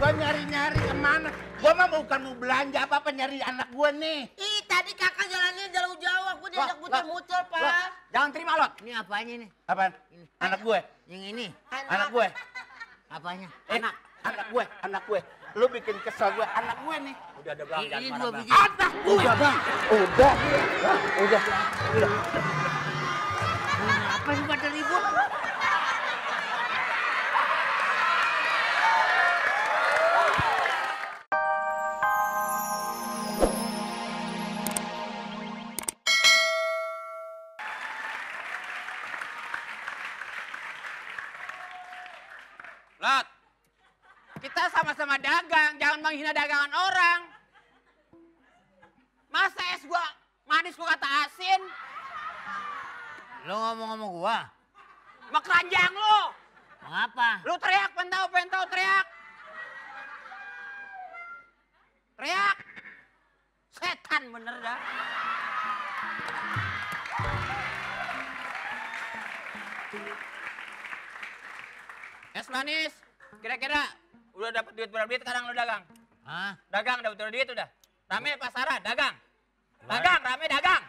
Gua nyari-nyari kemana? Gua mah bukan mau belanja apa-apa, nyari anak gua nih. Ih, tadi kakak jalannya jauh-jauh, aku diajak muter-muter, Pak. Jangan terima, Lot. Ini apanya nih? Apaan? Anak gue. Yang ini? Anak gue. Apanya? Anak gue. Lu bikin kesel gue, anak gue nih. Udah ada bang, Ini jangan dua marah, biji. Anak gue. Udah bang, udah. Apa sih pada ribut? Lot, kita sama-sama dagang, jangan menghina dagangan orang. Masa es gua manis gua kata asin? Lo ngomong sama gua? Mak keranjang lu. Mengapa? Lu teriak, pentau, teriak. Teriak. Setan bener dah. Es manis, kira-kira udah dapat duit berapa duit sekarang lu dagang? Hah? Dagang dapat duit udah. Rame pasaran, dagang. Dagang, rame dagang.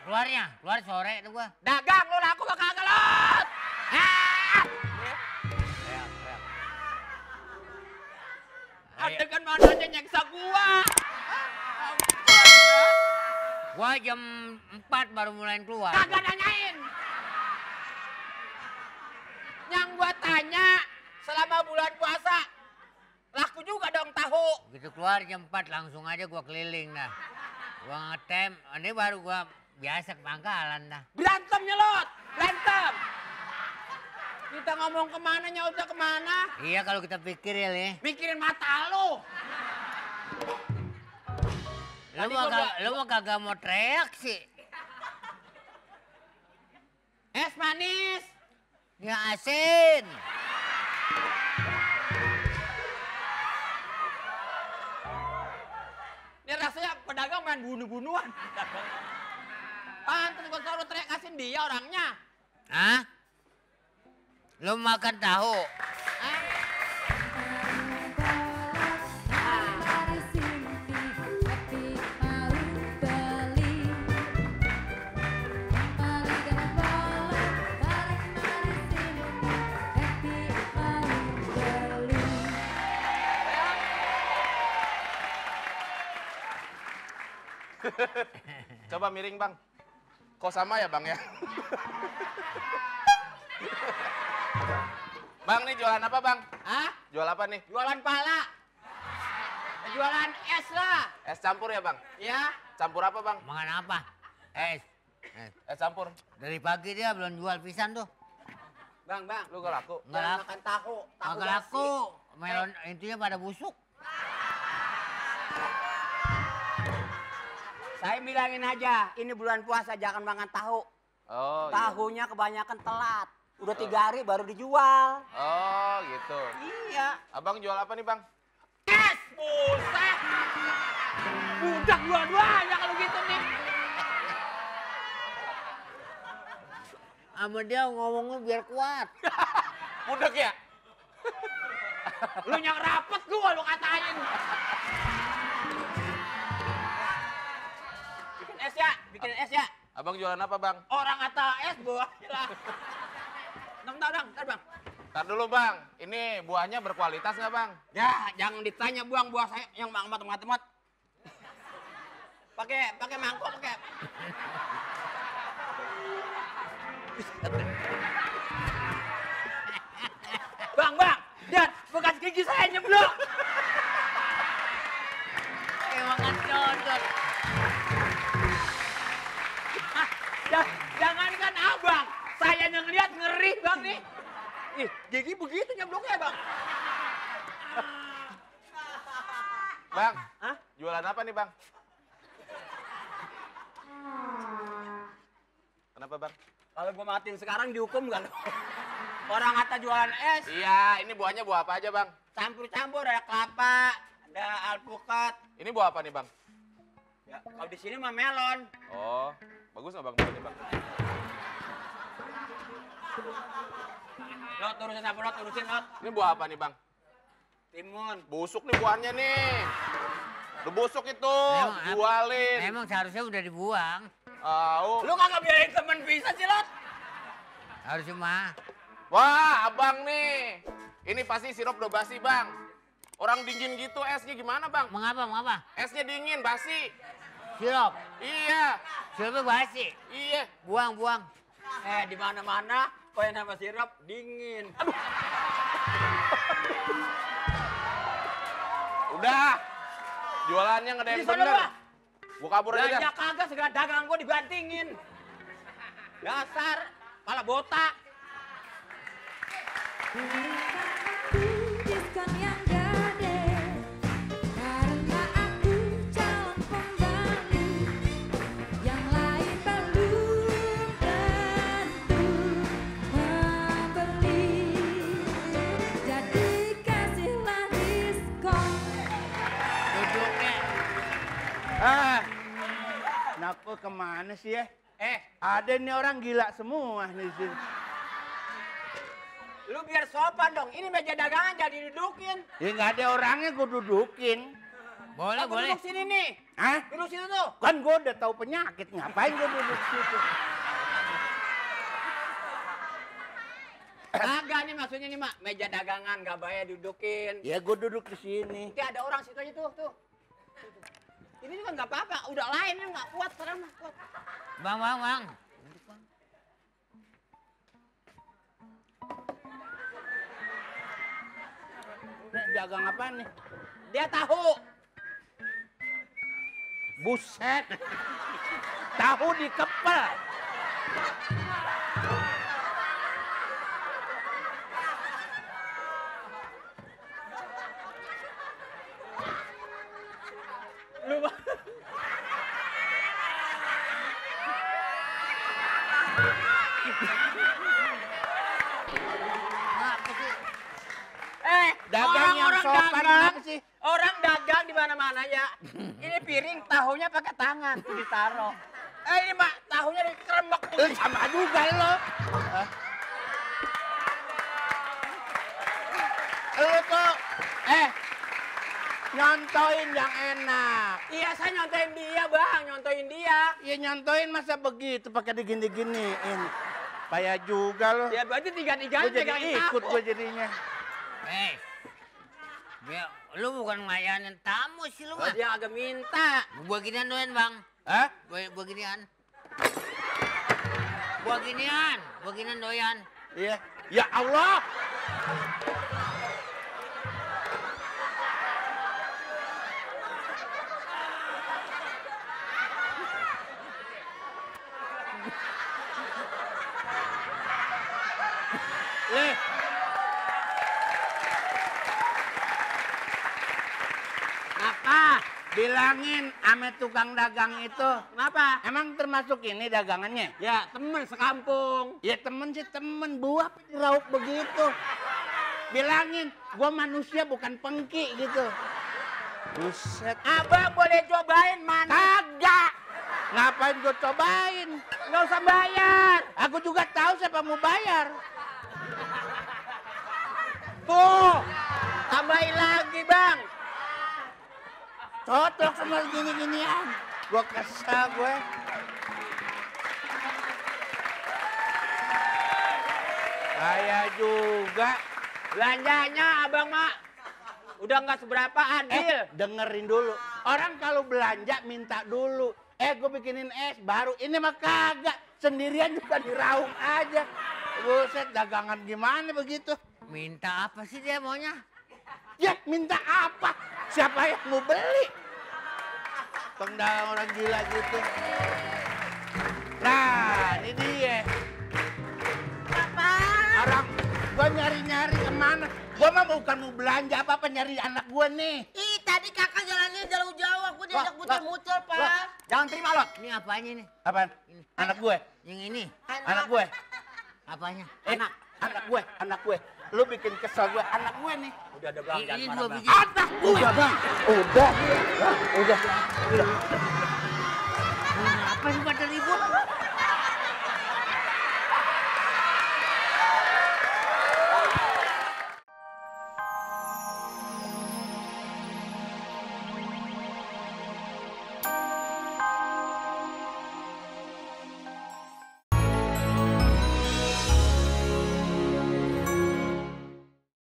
Keluar sore itu gua. Dagang lu laku bakal kagak Lot. Adegan mana aja nyeksa gua. Gua jam 4 baru mulai keluar. Kagak nanyain. Yang gua tanya selama bulan puasa laku juga dong tahu. Begitu keluar jam 4 langsung aja gua keliling dah. Gua ngetem, ini baru gua biasa ke pangkalan dah. Berantemnya Lot, berantem. Kita ngomong kemana nyautnya kemana. Iya kalau kita pikir ya nih. Mikirin mata lu. Lu mah kagak mau teriak sih. Es manis. Ya asin. Ini rasanya pedagang main bunuh-bunuhan. Pantes gua selalu teriak asin dia orangnya. Hah? Lu makan tahu? Coba miring bang. Kok sama ya bang ya? Bang nih jualan apa bang? Hah? Jual apa nih? Jualan pala. Jualan es lah. Es campur ya bang? Ya. Campur apa bang? Makan apa? Es. Es campur. Dari pagi dia belum jual pisan tuh. Bang. Lu gak laku? Nggak Jangan laku. makan tahu. Kagak laku. Melon intinya pada busuk. Saya bilangin aja, ini bulan puasa jangan makan tahu. Oh Tahunya kebanyakan telat. Udah 3 hari baru dijual. Oh gitu. Iya. Abang jual apa nih bang? Es. Buset. Budak dua-duanya kalau gitu nih. Sama dia ngomongnya biar kuat. Budak ya? Lu yang rapet gua lu katain. Bikin es ya. Abang jualan apa bang? Orang kata es buah lah. Ntar bang. Ntar dulu bang, ini buahnya berkualitas nggak bang? Ya, jangan ditanya buang buah saya yang mat. Pakai mangkok pakai. Bang, lihat bekas gigi saya nyeblok. Kayak makan codot. Jangankan abang, saya yang ngeliat ngeri bang nih. Ih, gigi begitu nyebloknya bang. Bang, Hah? jualan apa nih bang? Kenapa bang? Kalau gua matiin sekarang dihukum gak lo? Orang kata jualan es, Iya, ini buahnya buah apa aja bang? campur-campur ada kelapa, ada alpukat. Ini buah apa nih bang? Ya, kalau di sini mah melon. Oh, bagus nggak bang buahnya bang? Lot, turusin apa Lot, turusin Lot. Ini buah apa nih bang? Timun. Busuk nih buahnya nih. Udah busuk itu, jualin. Emang seharusnya udah dibuang. Lu kagak biarin temen bisa sih, Lot? Harusnya mah. Wah, abang nih. Ini pasti sirup udah basi, Bang. Orang dingin gitu esnya gimana, Bang? Mengapa? Esnya dingin, basi. Sirup. Iya. Sirupnya basi. Iya. Buang. Di mana-mana kau yang nama sirup dingin. Aduh. Udah. Jualannya nggak ada yang Di sana, bener. Pak. Gua kabur aja. Belanja kagak segala dagang gua dibantingin. Dasar pala botak. Diskon yang gede karena aku calon pembeli, yang lain belum tentu membeli, jadi kasihlah diskon. Duduknya. Naku kemana sih ya? Ada nih orang gila semua nih sih. Lu biar sopan dong. Ini meja dagangan jadi dudukin. Ya nggak ada orangnya gue dudukin. Boleh. Duduk sini nih. Hah? Duduk situ tuh. Kan gue udah tahu penyakit, ngapain gue duduk situ? Kagak nih maksudnya nih, Mak. Meja dagangan gak bayar dudukin. Ya gue duduk di sini. Nanti ada orang situ aja tuh. Ini juga nggak apa-apa. Udah lain ini nggak kuat sekarang mah kuat. Bang. Nih, dagang apa nih? Dia tahu. Buset. Tahu dikepel. Lu Dagang yang sopan dagang, apa sih? orang dagang di mana-mana ya. Ini piring tahunya pakai tangan tuh ditaruh. Ini Mak, tahunya dikeremek tuh. Sama juga lo. Lo tuh, nyontoin yang enak. Iya, saya nyontoin dia, Bang. Nyontoin dia. Ya nyontoin masa begitu pakai digini-giniin. Payah juga lo. Ya berarti tiga-tiganya Gue jadi pegangin ikut tahu. gue jadinya. Lu bukan ngelayanin tamu sih lu Oh, mah. dia agak minta. Gua ginian doyan, Bang. Hah? Gua ginian. Gua ginian doyan. Iya. Ya Allah. Leh. Apa? Bilangin ame tukang dagang itu. Kenapa? Emang termasuk ini dagangannya? Ya, temen sekampung. Ya temen sih temen, buah rauk begitu. Bilangin, gua manusia bukan pengki gitu. Buset. Abang boleh cobain mana? Kagak. Ngapain gua cobain? Nggak usah bayar. Aku juga tahu siapa mau bayar. Tuh, tambahin lagi, Bang. Cocok sama gini-ginian. Gua kesal gue. Saya juga. Belanjanya Abang Mak udah nggak seberapa adil. Dengerin dulu. Orang kalau belanja minta dulu. Gue bikinin es baru. Ini mah kagak. Sendirian juga diraup aja. Buset, dagangan gimana begitu? Minta apa sih dia maunya? Ya, minta apa? Siapa yang mau beli? Pendagang orang gila gitu. Nah, ini dia. Apa? Orang gua nyari-nyari kemana? Gua mah bukan mau belanja apa-apa, nyari anak gua nih. Ih, tadi kakak jalannya jauh-jauh. Aku diajak muter-muter, Pak. Jangan terima Lot. Ini apanya nih? Apaan? Anak gue. Yang ini? Anak gue. Apanya? Anak gue. Lu bikin kesel gue. Anak gue nih. Udah ada Bang, Ini jangan dua marah, Bang. biji. Anak gue. Udah, Bang. Udah. Apa sih pada ribut?